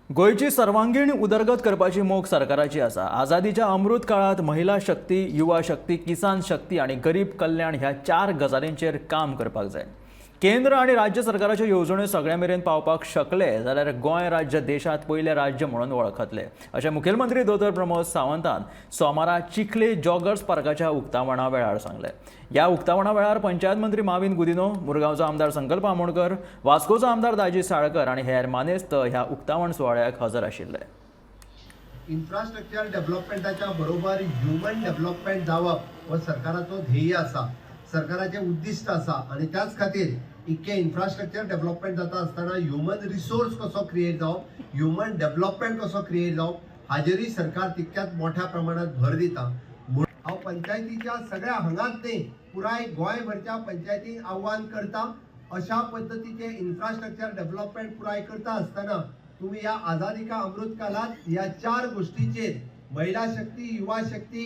गोंयची सर्वांगीण उदरगत करपाची मोख सरकाराची आसा. आझादीच्या अमृत काळात महिला शक्ती, युवा शक्ती, किसान शक्ती आनी गरीब कल्याण ह्या चार गजालींचेर काम करपाक जाय. केंद्र आनी राज्य सरकाराच्यो येवजण्यो सगळ्यां मेरेन पावपाक शकले जाल्यार गोंय राज्य देशांत पयलें राज्य म्हणून वळखतले, अशें मुखेलमंत्री दोतोर प्रमोद सावंतान सोमारा चिखले जॉगर्स पार्काच्या उक्तावणा वेळार सांगलें. ह्या उक्तावणा वेळार पंचायत मंत्री माविन गुदिनो, मुरगांवचो आमदार संकल्प आमोणकर, वास्कोचो आमदार दाजी साळकर आनी हेर मानेस्त ह्या उक्तावण सुवाळ्याक हजर आशिल्ले. इन्फ्रास्ट्रक्चर डेव्हलपमेंटाच्या बरोबर ह्युमन डेव्हलपमेंट जावप हो सरकाराचो ध्येय आसा, सरकाराचें उद्दिश्ट आसा आनी त्याच खातीर इतकें इन्फ्रास्ट्रक्चर डेव्हलपमेंट जाता आसतना ह्युमन रिसोर्स कसो क्रिएट जावप, ह्युमन डेव्हलपमेंट कसो क्रिएट जावप हाजेरूय सरकार तितक्याच मोठ्या प्रमाणात भर दिता. म्हूण हांव पंचायतीच्या सगळ्या हांगाच न्ही, पुराय गोंयभरच्या पंचायतींक आव्हान करता, अशा पद्दतीचे इन्फ्रास्ट्रक्चर डेव्हलपमेंट पुराय करता आसतना तुम्ही ह्या आझादी का अमृत कालात ह्या चार गोष्टीचेर, महिला शक्ती, युवा शक्ती,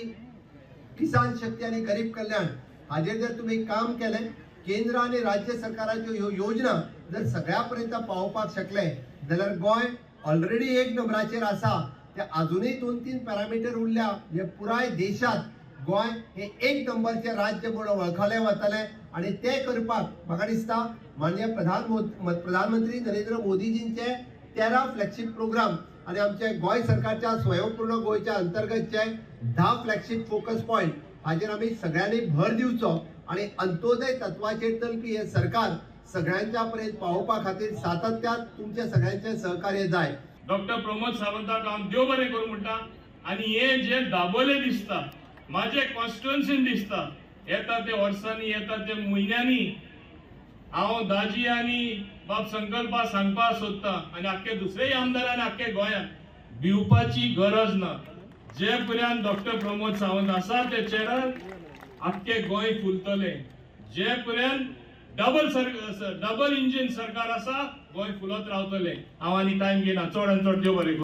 किसान शक्ती आनी गरीब कल्याण हाजेर जर तुमी काम केलें, केंद्र आनी राज्य सरकाराच्यो ह्यो योजना जर सगळ्या पर्यंत पावोवपाक शकले जाल्यार गोंय ऑलरेडी एक नंबराचेर आसा. ते आजुनूय दोन तीन पॅरामिटर उरल्या जे पुराय देशात गोंय हे एक नंबरचें राज्य म्हणून वळखलें वतलें आनी तें करपाक म्हाका दिसता माननीय प्रधानमंत्री नरेंद्र मोदीजींचे 13 फ्लॅगशीप प्रोग्राम आनी आमचे गोंय सरकारच्या स्वयंपूर्ण गोंयच्या अंतर्गतचे 10 फ्लॅगशीप फोकस पॉयंट हाजेर आमी सगळ्यांनी भर दिवचो आनी अंत्योदय तत्वाचेर चलपी हें सरकार सगळ्यांच्या पर्यंत पावोवपा खातीर सातत्यान तुमचे सगळ्यांचें सहकार्य जाय. डॉक्टर प्रमोद सावंताक हांव देव बरें करूं म्हणटा. आनी हे जे दाबोले दिसता, म्हाजे कॉन्स्टिट्युएन्सीन दिसता, येता ते वर्सांनी, येता ते म्हयन्यांनी हांव दाजी आनी बाब संकल्पा सांगपा सोदता आनी आख्खे दुसरेय आमदार आनी आख्खे गोंयांत भिवपाची गरज ना. जे पर्यंत डॉक्टर प्रमोद सावंत आसा ते चेरार, आख्खे गोंय फुलतलें. जे पर्यंत डबल इंजीन सरकार आसा, गोंय फुलत रावतलें. हांव आनी टायम घेना. चड आनी चड देव बरें करूं.